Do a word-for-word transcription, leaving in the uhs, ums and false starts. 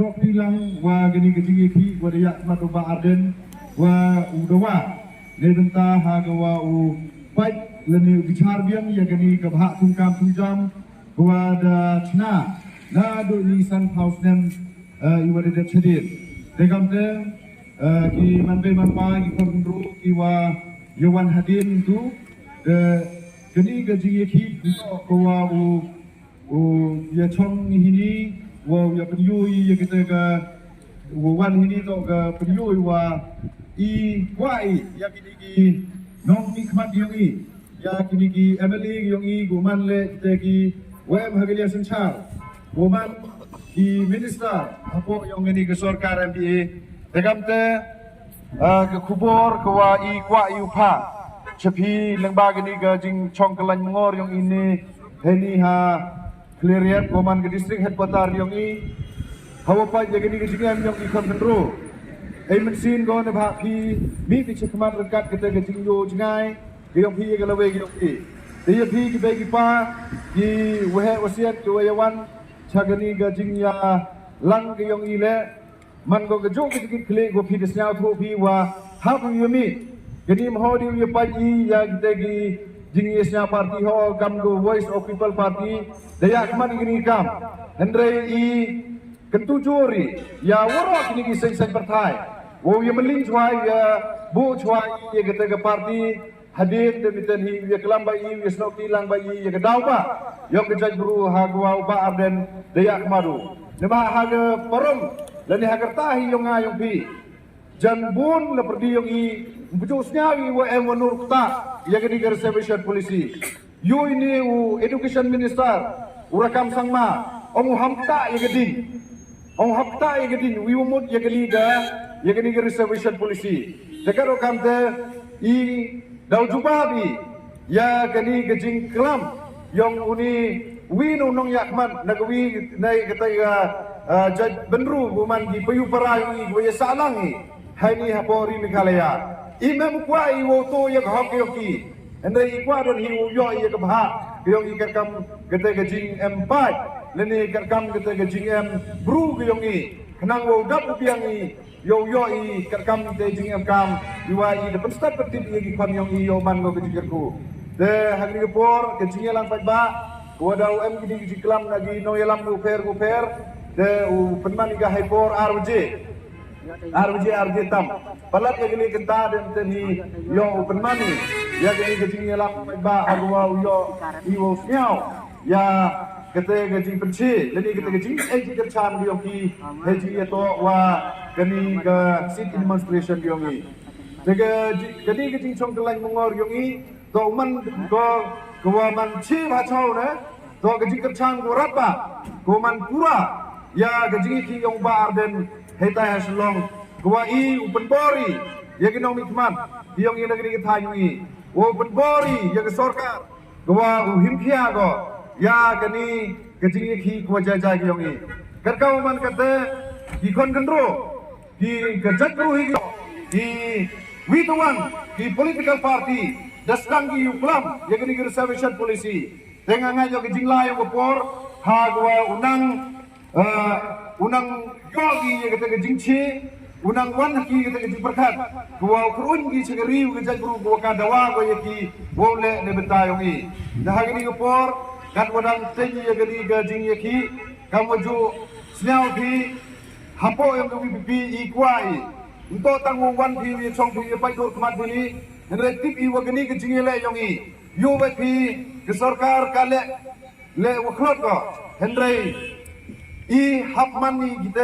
Phi lang wa kani ka jingïakhih wa da ïakhmat u Bah Ardent wa u dawa. Neibynta ha ka wa u pait lane u bichar biang ïa kani ka bhah thungkam thungjam ka wa da chna naduh i san phaw snem, eh, i wa da dep shadien. Te kamte, eh, ki manbei manpa ki khon khynroo ki wa ïa wan hadien tu, eh, kani ka jingïakhih ka wa u u ïa chong hini, wa u ïa pynïoh ïa kita ka, wa wan hini to ka pynïoh wa i kwah i ïa kini ki nongmihkhmat yong i, ïa kini ki M L A yong i, ko man le kita ki wa em ha ka liang synshar, ko man ki minister hapoh yong kani ka sorkar M D A. Te kamte, ah, ka khubor ka wa i kwah i u phah sha phi lyngba kani ka jingchong kyllain mongor yong i ne heni ha Khliehriat, ko man ka district headquarter yong i. Hawa pait ïa kani ka jingem yong i khon khynroo. Ei mynsiem ko ne bha phi mih phi shakhmat ryngkat kata ka jingïoh jngai ka yong phi ïa ka lawei ka yong phi. Te ïa phi ki bei ki pa, ki waheh wasiat ki wa ïa wan sha kani ka jingïalang ka yong i le. Man ko ka jong ka jingkit khlieh ko phi da sñiawthuh phi wa hap ïa mi. Kani mho di ïa pait i ïa kita ki jingïasñiaw party ho kam ko Voice of People Party da ïakhmat ïa kani kam. Hynrei i kyntu jur i ïa waroh kini ki seng seng pyrthai. Wow ïa mylliñ chwa ïa buh chwa ïa kita ka party. Hadien te mynta hi ïa klam ba i ïa snoh ti lang ba i ïa ka daw ba yong ka jaitbru ha ka wa u Bah Ardent da ïakhmat u. Namar ha ka parom lane ha ka rta hi yong nga yong phi. Jan bun la pyrdi yong i ym pynjuh sñiaw i wa em wa nur kta ïa kani ka reservation policy. Yu ini u education minister u Rakkam Sangma ong u ham kta ïa ka ding. Ong hap kta ïa ka ding wi u mut ïa kani ka, ïa kani ka reservation policy. Te ka ruh kamte i daw jubab i ïa kani ka jingklam yong uni wi nong nongïakhmat na ka wi na kata ka, ah, jaitbynru ko man ki payu para yong i ko ïa sahlang i. Haini hapoh ri Meghalaya i mem kwah i wow to ïa ka hok yong ki. Hynrei i kwah don hi u ïoh ïa ka bha ka yong i katkam kata ka jingem paid lane katkam kata ka jingem bru ka yong i. Khnang wow dap u biang i ïoh ïoh i katkam kata jingem kam i wa i da pynstad pyntip ïa ki khon yong i ïoh man ko ka jingkyrkhu. Te ha kani ka por ka jingïalang paidbah ko wa da u em kini ki jingklam na ki nongïalam u pher u pher. Te u pynman i ka hai por ar baje. Ar baje ar baje tam. Palat ïa kani kynta de mynta hi ïoh u pynman i ïa kani ka jingïalang paidbah ha ka wa u ïoh i wow sñiaw ïa kata ka jingpynche lane kata ka jing, eh, jingkyrchan ka yong ki ha jingïatoh wa kani ka sit-in demonstration ka yong i. Te ka ji-, kani ka jingchong kyllain mongor yong i to man ko ka wa man chi ba chaw ne. To ka jingkyrchan ko rat ba ko man pura ïa ka jingïakhih yong Bah Ardent hei tai ha Shillong. Ko wa i u pynbor i ïa ki nongmihkhmat ki yong i na kani ka thaiñ yong i. Wa u pynbor i ïa ka sorkar ko wa u himkhia ko ïa kani ka jingïakhih ko wa jai jai ki yong i. Kat ka u man kata ki khon khynroo ki ka jaitbru hi ki wi tawang ki political party da sdang ki ïa u klam ïa kani ka reservation policy. Te nga ngeit ïa ka jinglai ïa ka por ha ka wa u nang, eh, u nang ïoh ki ïa kata ka jingchi u nang wan ki ïa kata ka jingpyrkhat ka wa u kyrun ki cha ka ri u ka jaitbru ka wa ka dawa ka ïa ki wa u leh ne bynta ïa u ngi. Da ha kani ka por kat wa dang teng ïa kani ka jingïakhih kam wa ju sñiaw ki hapoh yong ka VPP i kwah i. Nto tang u wan phi ïa chong phi ïa pait dur khmat phi ni. Hynrei tip i wa kani ka jingïaleh yong i. Ïoh wa phi ka sorkar ka leh, leh wa khlot ko. Hynrei i hap man i kita